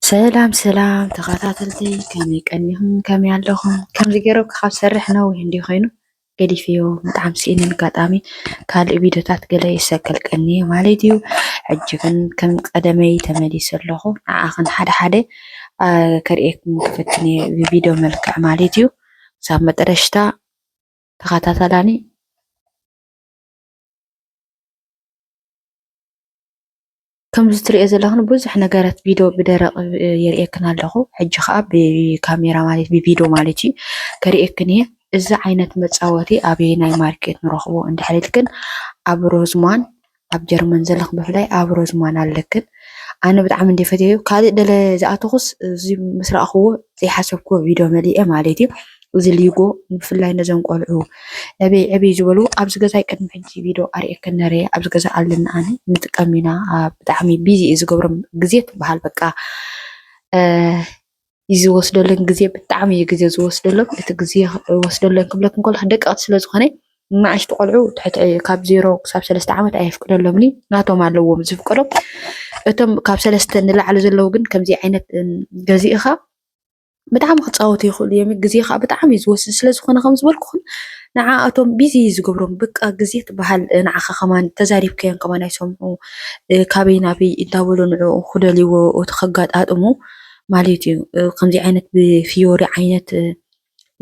ሰላም ሰላም ተኸታተልቲ፣ ከመይ ቀኒኹም? ከመይ ኣለኹም? ከምዚ ገይረ ካብ ሰርሕ ነዊሕ እንዲ ኮይኑ ገዲፍዮ፣ ብጣዕሚ ስኢነ። ኣጋጣሚ ካልእ ቪድዮታት ገለ ይሰከልቀኒ ማለት እዩ። ሕጂ ግን ከም ቀደመይ ተመሊሰ ኣለኹ። ንዓኽን ሓደ ሓደ፣ አ፣ ከርእየኩም ክፍትን እየ ብቪድዮ መልክዕ ማለት እዩ። ክሳብ መጠረሽታ ተኸታተላኒ። ከምዚ ትርእዮ ዘለኽን ብዙሕ ነገራት ቪድዮ ብደረቕ፣ እ፣ የርእየክን ኣለኹ። ሕጂ ኸኣ ብካሜራ ማለት ብቪድዮ ማለት እዩ ከርእየክን እየ። እዚ ዓይነት መጻወቲ ኣበየናይ ማርኬት ንረኽቦ እንድሕር ኢልክን፣ ኣብ ሮዝማን፣ ኣብ ጀርመን ዘለኽን ብፍላይ ኣብ ሮዝማን ኣለክን። ኣነ ብጣዕሚ እንደ ፈትየዮ፣ ካልእ ደለ ዝኣተኹስ እዚ ምስ ረኣኽዎ ዘይሓሰብክዎ ቪድዮ መሊኤ ማለት እዩ። እዚ ሊጎ ብፍላይ ነዞም ቆልዑ ዕብይ ዕብይ ዝበሉ ኣብዚ ገዛይ ቅድሚ ሕጂ ቪድዮ ኣርእየክን ነረ። ኣብዚ ገዛ ኣለና ኣነ ንጥቀም ኢና። ኣብ ብጣዕሚ ቢዚ እዩ ዝገብሮም፣ ግዜ ትበሃል በቃ፣ እ፣ እዩ ዝወስደለን ግዜ፣ ብጣዕሚ እዩ ግዜ ዝወስደሎም። እቲ ግዜ ወስደለን ክብለክን ከለኹ ደቀቕቲ ስለ ዝኾነ ንኣሽቱ ቆልዑ ትሕቲ ካብ ዜሮ ክሳብ ሰለስተ ዓመት ኣየፍቅደሎምን እዩ። ናቶም ኣለዎም ዝፍቀዶም። እቶም ካብ ሰለስተ ንላዕሊ ዘለዉ ግን ከምዚ ዓይነት፣ እም፣ ገዚእኻ ብጣዕሚ ክጻወቱ ይኽእሉ እዮም። ግዜ ኸኣ ብጣዕሚ እዩ ዝወስድ ስለ ዝኾነ ከም ዝበልኩኽን ንዓኣቶም ቢዚ እዩ ዝገብሮም። በቃ ግዜ ትበሃል፣ እ፣ ንዓኻ ከማን ተዛሪብካዮም ከማን ኣይሰምዑ። እ፣ ካበይ ናበይ እንዳበሉ ንዕኡ ክደልይዎ እቲ ከጋጣጥሙ ማለት እዩ። እ፣ ከምዚ ዓይነት ብፊዮሪ ዓይነት፣ እ፣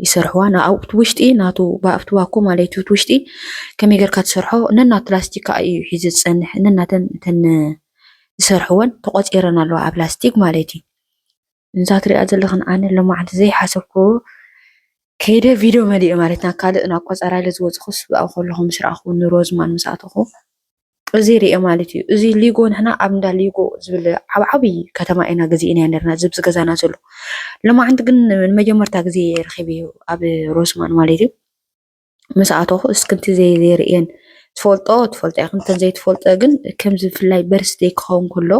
ይሰርሕዋ። ና-፣ ኣብቲ ውሽጢ ናቱ፣ ባ-፣ ኣብቲ ባኮ ማለት እዩ፣ እቲ ውሽጢ ከመይ ጌርካ ትሰርሖ? ነናት ላስቲክ ከኣ እዩ ሒዙ ዝጸንሕ። ነናተን እተን ዝሰርሕወን ተቖጺረን ኣለዋ ኣብ ላስቲክ ማለት እዩ። እዛ ትሪኣ ዘለኽን ኣነ ሎማዓንቲ ዘይሓሰብኩ ከይደ ቪድዮ መሊኡ ማለት ናብ ካልእ ናብ ቆጸራ ኢለ ዝወፅኹስ ብኣው ከለኹ ምስ ረኣኹ ንሮዝማን ምስ ኣተኹ እዚ ሪኤ ማለት እዩ። እዚ ሊጎ ንሕና ኣብ እንዳ ሊጎ ዝብል ዓብዓቢ ከተማ ኢና ገዚእና ነርና፣ እዚ ብዚ ገዛና ዘሎ። ሎማዓንቲ ግን ንመጀመርታ ግዜ ረኺበዮ ኣብ ሮዝማን ማለት እዩ። ምስ ኣተኹ እስክንቲ ዘይ-፣ ዘይርእየን ትፈልጦ፣ ትፈልጦ ኢኽን። እንተን ዘይትፈልጦ ግን ከምዚ ብፍላይ በርስደይ ክኸውን ከሎ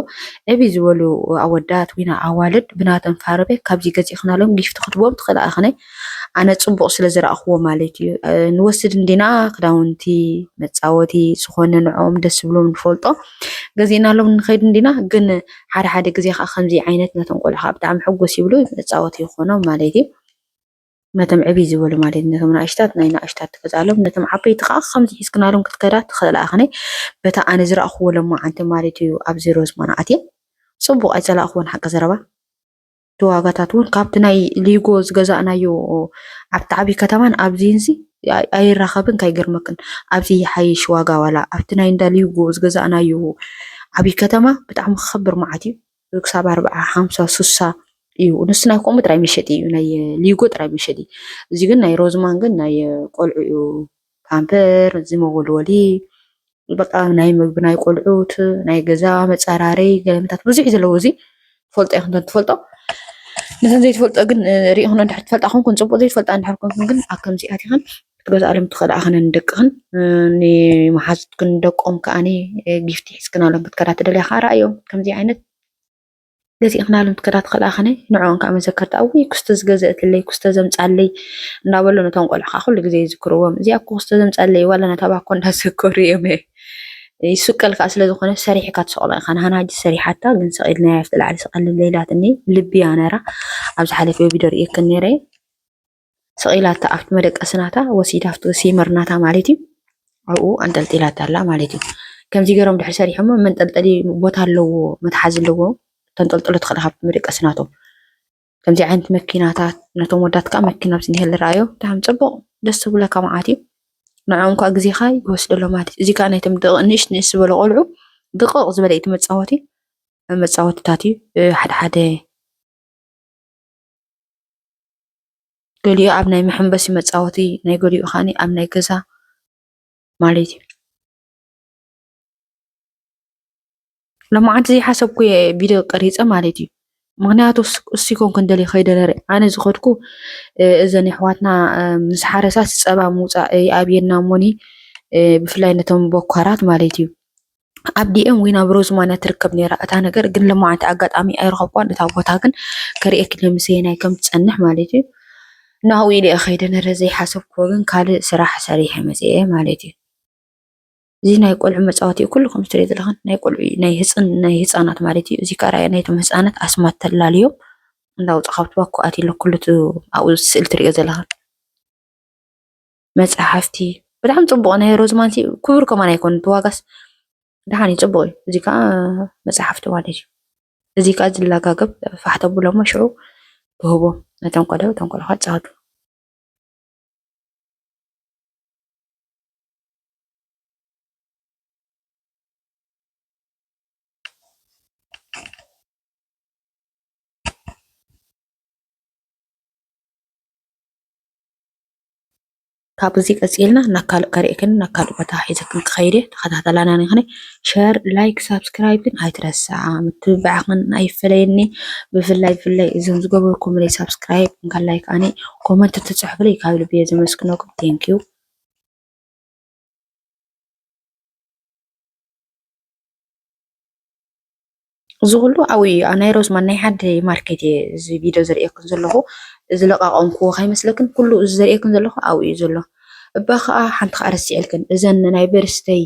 ዕብይ ዝበሉ ኣወዳት ወይ ኣዋልድ ብናተን ፋርበ ካብዚ ገዚእኽናሎም ጊፍቲ ክትቦም ትኽእላ ኢኽነ። ኣነ ጽቡቕ ስለ ዝረኣኽዎ ማለት እዩ። እ፣ ንወስድ እንዲና ክዳውንቲ፣ መጻወቲ፣ ዝኾነ ንዕኦም ደስ ዝብሎም ንፈልጦ ገዚእናሎም ንኸይድ እንዲና። ግን ሓደ ሓደ ግዜ ኸኣ ከምዚ ዓይነት ነቶም ቆልዑ ኸኣ ብጣዕሚ ሕጎስ ይብሉ፣ መጻወቲ ይኾኖም ማለት እዩ። ነቶም ዕብይ ዝበሉ ማለት እዩ። ነቶም ንኣሽታት ናይ ንኣሽታት ትገዝኣሎም፣ ነቶም ዓበይቲ ኸዓ ከምዚ ሒዝክናሎም ክትከዳ ትኽእላ ኢኽነ። በታ ኣነ ዝረኣኽዎ ሎማዓንቲ ማለት እዩ ኣብዚ ሮዝማን ኣትየ። ጽቡቕ ኣይጸላእኽዎን ሓቂ ዘረባ። እቲ ዋጋታት እውን ካብቲ ናይ ሊጎ ዝገዛእናዮ ኣብቲ ዓብዪ ከተማን ኣብዚንዚ ኣይ-፣ ኣይራኸብን፣ ካይገርመክን። ኣብዚ ይሓይሽ ዋጋ ዋላ ኣብቲ ናይ እንዳ ሊጎ ዝገዛእናዮ ዓብዪ ከተማ ብጣዕሚ ክኸብር መዓት እዩ። ክሳብ ኣርብዓ፣ ሓምሳ፣ ስሳ እዩ። ንሱ ናይ ከምኡ ጥራይ መሸጢ እዩ፣ ናይ ሊጎ ጥራይ መሸጢ። እዚ ግን ናይ ሮዝማን ግን ናይ ቆልዑ እዩ። ፓምፐር፣ እዚ መወልወሊ፣ በቃ ናይ ምግቢ ናይ ቆልዑት፣ ናይ ገዛ መጸራረይ፣ ገለመታት ብዙሕ እዩ ዘለዎ። እዚ ትፈልጦ ኢኹም እንተን ትፈልጦ። ነተን ዘይትፈልጦ ግን፣ እ፣ ሪኢኹን እንድሕር ትፈልጣ ኮንኩን ጽቡቕ፣ ዘይትፈልጣ እንድሕር ኮንኩን ግን ኣብ ከምዚ ኣቲኽን ክትገዝኣሎም ትኽእላ ኢኽን ንደቅኽን፣ እ፣ ንመሓዙትክን ደቆም ከኣኒ፣ እ፣ ጊፍቲ ሒዝክናሎም ክትከዳ ትደልያ ከኣ ረኣዮም። ከምዚ ዓይነት ገዚእኽናሎም ትከዳ ትኽእላ ኢኽን። ንዕኦም ከኣ መዘከርታ፣ "እውይ፣ ኩስተ ዝገዘእትለይ፣ ኩስተ ዘምጻለይ" እንዳበሉ ነቶም ቆልዑ ከኣ ኩሉ ግዜ ይዝክርዎም። "እዚኣ እኮ ኩስተ ዘምጻለይ" ዋላ ነታ ባኮ እንዳዘከሩ እዮም። ይስቀል ከኣ ስለ ዝኾነ ሰሪሕካ ትሰቕሎ ኢኻ። ንሃና ሕጂ ሰሪሓታ፣ ግን ሰቒልናያ ኣብቲ ላዕሊ ስቐልለይ ኢላትኒ። ልቢ እያ ነራ። ኣብ ዝሓለፈ ቪድዮ ርእየክን ነይረ። ሰቒላታ ኣብቲ መደቀሲ ናታ ወሲዳ፣ ኣብቲ ሲመር ናታ ማለት እዩ። ኣብኡ ኣንጠልጢላታ ኣላ ማለት እዩ። ከምዚ ገይሮም ድሕሪ ሰሪሖሞ መንጠልጠሊ ቦታ ኣለዎ፣ መትሓዚ ኣለዎ። ተንጠልጥሎ ትኽእል ካብቲ መደቀሲ ናቶም። ከምዚ ዓይነት መኪናታት ነቶም ወዳት ከኣ መኪና ኣብዚ እኒሀ ዝረኣዮ ብጣዕሚ ጽቡቕ ደስ ዝብለካ መዓት እዩ። ንዕኦም ከኣ ግዜኻ ይወስደሎም ማለት እዩ። እዚ ከኣ ናይቶም ደቂ ንእሽ ንእስ ዝበለ ቆልዑ ድቕቕ ዝበለ እዩ እቲ መጻወቲ፣ መጻወትታት እዩ። እ፣ ሓደ ሓደ ገሊኡ ኣብ ናይ መሐንበሲ መጻወቲ፣ ናይ ገሊኡ ከኣኒ ኣብ ናይ ገዛ ማለት እዩ። ሎማዓንቲ ዘይሓሰብኩ እየ ቪድዮ ቀሪጸ ማለት እዩ። ምኽንያቱ እስ-፣ እሱ ይኮንኩ እንደልየ ከይደ ነረ። ኣነ ዝኸድኩ፣ እ፣ እዘን የሕዋትና፣ እ፣ ምስ ሓረሳት ጸባ ምውጻእ ይኣብየና እሞኒ፣ እ፣ ብፍላይ ነቶም በኳራት ማለት እዩ። ኣብ ዲ ኤም ወይ ናብ ሮዝማን እያ ትርከብ ነይራ እታ ነገር፣ ግን ሎማዓንቲ ኣጋጣሚ ኣይረኸብኳን። እታ ቦታ ግን ከርእየኪ ኢለ ምሰየናይ ከም ትጸንሕ ማለት እዩ። ናብኡ ኢለ እየ ከይደ ነረ ዘይሓሰብክዎ፣ ግን ካልእ ስራሕ ሰሪሐ መጺአ ማለት እዩ። እዚ ናይ ቆልዑ መጻወቲ እዩ። ኩሉ ከምዚ ትሪኦ ዘለኽን ናይ ቆልዑ እዩ። ናይ ህጽን-፣ ናይ ህጻናት ማለት እዩ። እዚ ከኣ ራእያ ናይቶም ህጻናት ኣስማት ተላልዮም እንዳውጻ ካብቲ ባኮ ኣትዩ ኣሎ። ኩሉ እቲ ኣብኡ ስእሊ ትሪኦ ዘለኽን መጽሓፍቲ። ብጣዕሚ ጽቡቕ። ናይ ሮዝማንሲ ክቡር ከማን ኣይኮነን። እቲ ዋጋስ ደሓን እዩ፣ ጽቡቕ እዩ። እዚ ከኣ መጽሓፍቲ ማለት እዩ። እዚ ከኣ ዝላጋገብ ፋሕ ተብሎ እሞ ሽዑ ትህቦም ነቶም ቆልዑ፣ እቶም ቆልዑ ከኣ ይጻወቱ። ካብ እዚ ቀጺልና ናብ ካልእ ከርእየክን ናብ ካልእ ቦታ ሒዘክን ክኸይድ እየ። ተኸታተላና ንኽነ። ሸር፣ ላይክ፣ ሳብስክራይብ ግን ኣይትረስዓ። ምትብባዕኽን ኣይፈለየኒ። ብፍላይ፣ ብፍላይ እዞም ዝገበርኩምለይ ሳብስክራይብ እንካ ላይክ ኣነ ኮመንት ትጽሕፉለይ ካብ ልቢ እየ ዘመስግነኩም። ቴንክ ዩ። እዚ ኩሉ ኣብኡ እዩ። ኣብ ናይ ሮዝማን ናይ ሓደ ማርኬት እየ እዚ ቪድዮ ዘርእየክን ዘለኹ። ዝለቃቀምክዎ ከይመስለክን፣ ኩሉ እዚ ዘርእየክን ዘለኹ ኣብኡ እዩ ዘሎ። እባ ከኣ ሓንቲ ከኣ ረሲዐልክን፣ እዘን ናይ በርስተይ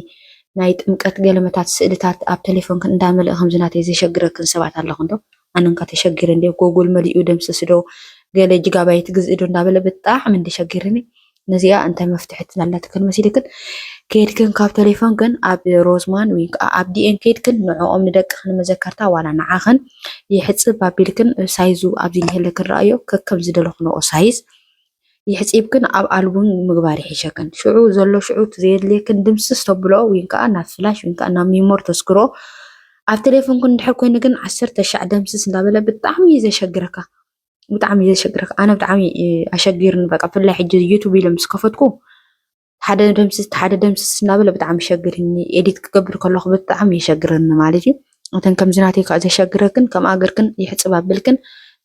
ናይ ጥምቀት ገለመታት ስእልታት ኣብ ቴሌፎንክን እንዳመልእ ከምዚ ናተይ ዘሸግረክን ሰባት ኣለኹም ዶ? ኣነ እንካ ተሸጊረ እንድየ፣ ጎጉል መሊኡ ደምስስ ዶ፣ ገለ ጂጋባይት ግዝእ ዶ እንዳበለ ብጣዕሚ እንዲ ሸጊርኒ። ነዚኣ እንታይ መፍትሒ ትናላትክን መሲልክን? ከይድክን ካብ ቴሌፎንክን ኣብ ሮዝማን ወይ ከዓ ኣብ ዲኤን ከይድክን ንዕኦም ንደቅኽን መዘከርታ ዋላ ንዓኽን ይሕጽብ ኣቢልክን ሳይዙ ኣብዚ ንህለክን ረኣዮ፣ ከከም ዝደለኽንኦ ሳይዝ ይሕጺብክን ኣብ ኣልቡም ምግባር ይሕሸክን። ሽዑ ዘሎ ሽዑ እቲ ዘየድልየክን ድምስስ ተብሎ ወይ ከዓ ናብ ፍላሽ ወይ ከዓ ናብ ሚሞሪ ተስግሮ። ኣብ ቴሌፎንክን እንድሕር ኮይኑ ግን ዓሰርተ ሻዕ ደምስስ እንዳበለ ብጣዕሚ እዩ ዘሸግረካ። ብጣዕሚ እዩ ዘሸግረካ። ኣነ ብጣዕሚ እዩ ኣሸጊርኒ። በቃ ብፍላይ ሕጂ ዩቱብ ኢለ ምስ ከፈትኩ ሓደ ደምስስ፣ ሓደ ደምስስ እናበለ ብጣዕሚ ይሸግርኒ። ኤዲት ክገብር ከለኹ ብጣዕሚ ይሸግረኒ ማለት እዩ። እተን ከምዚ ናተይ ከዓ ዘሸግረክን ከም ኣገርክን ይሕፅብ ኣቢልክን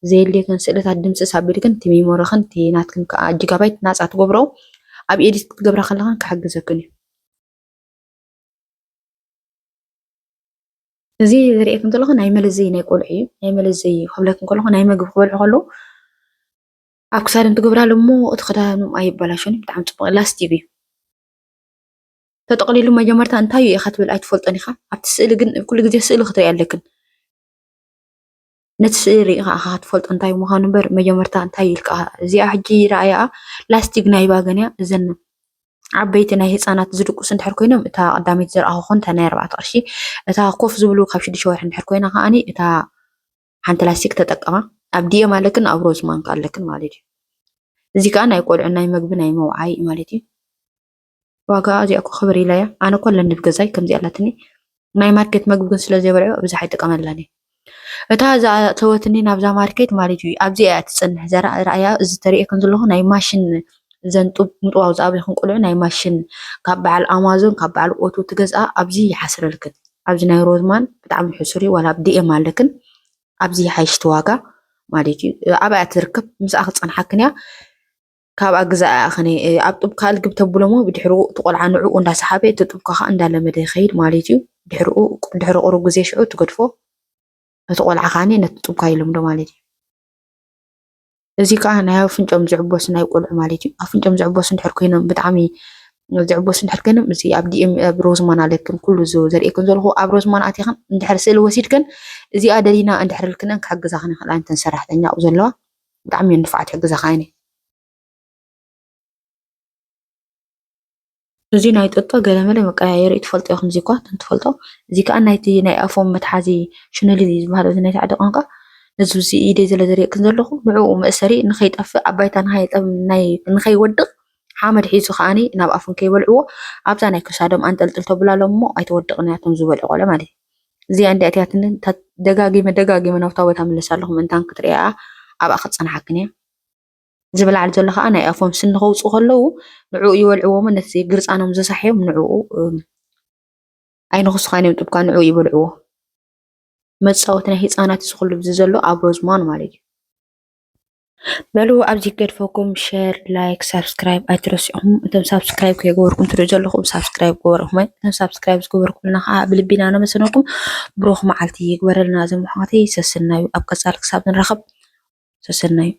ዘየድልየክን ስእልታት ድምስስ ኣቢልክን እቲ ሚሞሪኽን እቲ ናትክን ከዓ ጂጋባይት ናፃ ትገብሮ ኣብ ኤዲት ክትገብራ ከለኽን ክሕግዘክን እዩ። እዚ ዝርእየክን ዘለኹ ናይ መለዘይ ናይ ቆልዑ እዩ። ናይ መለዘይ ክብለክን ከለኹ ናይ መግቢ ክበልዑ ከለዉ ኣብ ክሳዶም ትገብራሉ እሞ እቲ ክዳኖም ኣይበላሾን እዩ። ብጣዕሚ ጽቡቕ ላስቲክ እዩ። ተጠቕሊሉ መጀመርታ እንታይ እዩ ኢኻ ትብል ኣይትፈልጦን ኢኻ። ኣብቲ ስእሊ ግን ኩሉ ግዜ ስእሊ ክትርኢ ኣለክን። ነቲ ስእሊ ርኢኻ ኢኻ ክትፈልጦ እንታይ ምዃኑ እምበር መጀመርታ እንታይ ኢልካ እዚኣ ሕጂ ረኣያ ላስቲክ ናይ ባገን እያ። እዘን ዓበይቲ ናይ ህፃናት ዝድቅሱ እንድሕር ኮይኖም እታ ቀዳመይቲ ዝረኣኹ ኮን እታ ናይ ኣርባዕተ ቅርሺ እታ ኮፍ ዝብሉ ካብ ሽዱሽተ ወርሒ እንድሕር ኮይና ከዓኒ እታ ሓንቲ ላስቲክ ተጠቀማ። ኣብ ዲኤም ኣለክን ኣብ ሮዝማን ከ ኣለክን ማለት እዩ። እዚ ከዓ ናይ ቆልዑ ናይ መግቢ ናይ መውዓይ ማለት እዩ። ዋጋ እዚኣ እኮ ክብር ኢላ እያ። ኣነ እኮ ኣለኒ ብገዛይ ከምዚኣ ኣላትኒ። ናይ ማርኬት መግቢ ግን ስለ ዘይበልዑ ኣብዝሓ ኣይጥቀመላን እየ። እታ ዝኣተወትኒ ናብዛ ማርኬት ማለት እዩ። ኣብዚ እያ ትጸንሕ። ዘራ-፣ ረኣያ እዚ ተርእየክን ዘለኹ ናይ ማሽን እዘን ጡብ ምጥዋው ዝኣበይክን ቆልዑ ናይ ማሽን ካብ በዓል ኣማዞን ካብ በዓል ኦቶ ትገዝኣ ኣብዚ ይሓስረልክን። ኣብዚ ናይ ሮዝማን ብጣዕሚ ሕሱር እዩ። ዋላ ኣብ ዲኤም ኣለክን ኣብዚ ይሓይሽ እቲ ዋጋ ማለት እዩ። ኣብኣ ትርከብ ምስኣ ክጸንሓክን እያ። ካብኣ ግዛኣ ኣኸነ ኣብ ጡብካ ልግብ ተብሎ እሞ ብድሕርኡ እቲ ቆልዓ ንዕኡ እንዳሰሓበ እቲ ጡብካ ከዓ እንዳለመደ ይኸይድ ማለት እዩ። ድሕርኡ ድሕሪ ቁሩብ ግዜ ሽዑ ትገድፎ። እቲ ቆልዓ ከዓኒ ነቲ ጡብካ ይልምዶ ማለት እዩ። እዚ ከዓ ናይ ኣፍንጮም ዝዕበሱ ናይ ቆልዑ ማለት እዩ። ኣፍንጮም ዝዕበሱ እንድሕር ኮይኖም ብጣዕሚ ዝዕበሱ እንድሕር ኮይኖም እዚ ኣብ ዲኤም ኣብ ሮዝማን ኣለክን ኩሉ እዚ ዘርእየክን ዘለኹ ኣብ ሮዝማን ኣቲኽን እንድሕር ስእሊ ወሲድክን እዚኣ ደሊና እንድሕር ኢልክነን ክሕግዛኽን ይኽእላ እየን እተን ሰራሕተኛ ኣብኡ ዘለዋ። ብጣዕሚ እየን ንፉዓት ይሕግዛኻ እየን። እዚ ናይ ጥጦ ገለመለ መቀያየሪ እዩ ትፈልጦ ኢኹም። እዚ እኳ እንትን ትፈልጦ። እዚ ከዓ ናይቲ ናይ ኣፎም መትሓዚ ሽነል እዩ ዝበሃል በዚ ናይቲ ዓዲ ቋንቋ። ነዚ እዚ ኢደይ ዘለ ዘርእየክን ዘለኹ ንዕኡ መእሰሪ ንኸይጠፍእ ኣብ ባይታ ንኸይጠም-፣ ናይ-፣ ንኸይወድቕ ሓመድ ሒዙ ከዓኒ ናብ ኣፎም ከይበልዕዎ ኣብዛ ናይ ክሳዶም ኣንጠልጥል ተብላሎም እሞ ኣይተወድቕን እያ እቶም ዝበልዑ ቆልዑ ማለት እዩ። እዚኣ እንዲኣ እቲኣትኒ እታ ደጋጊመ ደጋጊመ ናብታ ቦታ ምለስ ኣለኹ ምእንታን ክትሪኣ ኣብኣ ክትጸንሓክን እያ። ዝብላዕ ዘሎ ከዓ ናይ ኣፎም ስኒ ከውፅኡ ከለዉ ንዕኡ ይበልዕዎ እሞ ነቲ ግርፃኖም ዘሳሕዮም ንዕኡ፣ እም፣ ኣይንኽሱኻን እዮም ጥብካ ንዕኡ ይበልዕዎ። መፃወቲ ናይ ህፃናት እዚ ኩሉ ብዚ ዘሎ ኣብ ሮዝማን ማለት እዩ። በሉ ኣብዚ ገድፈኩም ሸር፣ ላይክ፣ ሳብስክራይብ ኣይትረስዑኹም። እቶም ሳብስክራይብ ከይገበርኩም ትሪኡ ዘለኹም ሳብስክራይብ ገበርኹም። እቶም ሳብስክራይብ ዝገበርኩምልና ከዓ ብልቢ ኢና ነመስግነኩም። ብሩኽ መዓልቲ ይግበረልና። እዞም ኣሕዋተይ ሰሰናዩ ኣብ ቀፃሊ ክሳብ ንራኸብ ሰሰናዩ።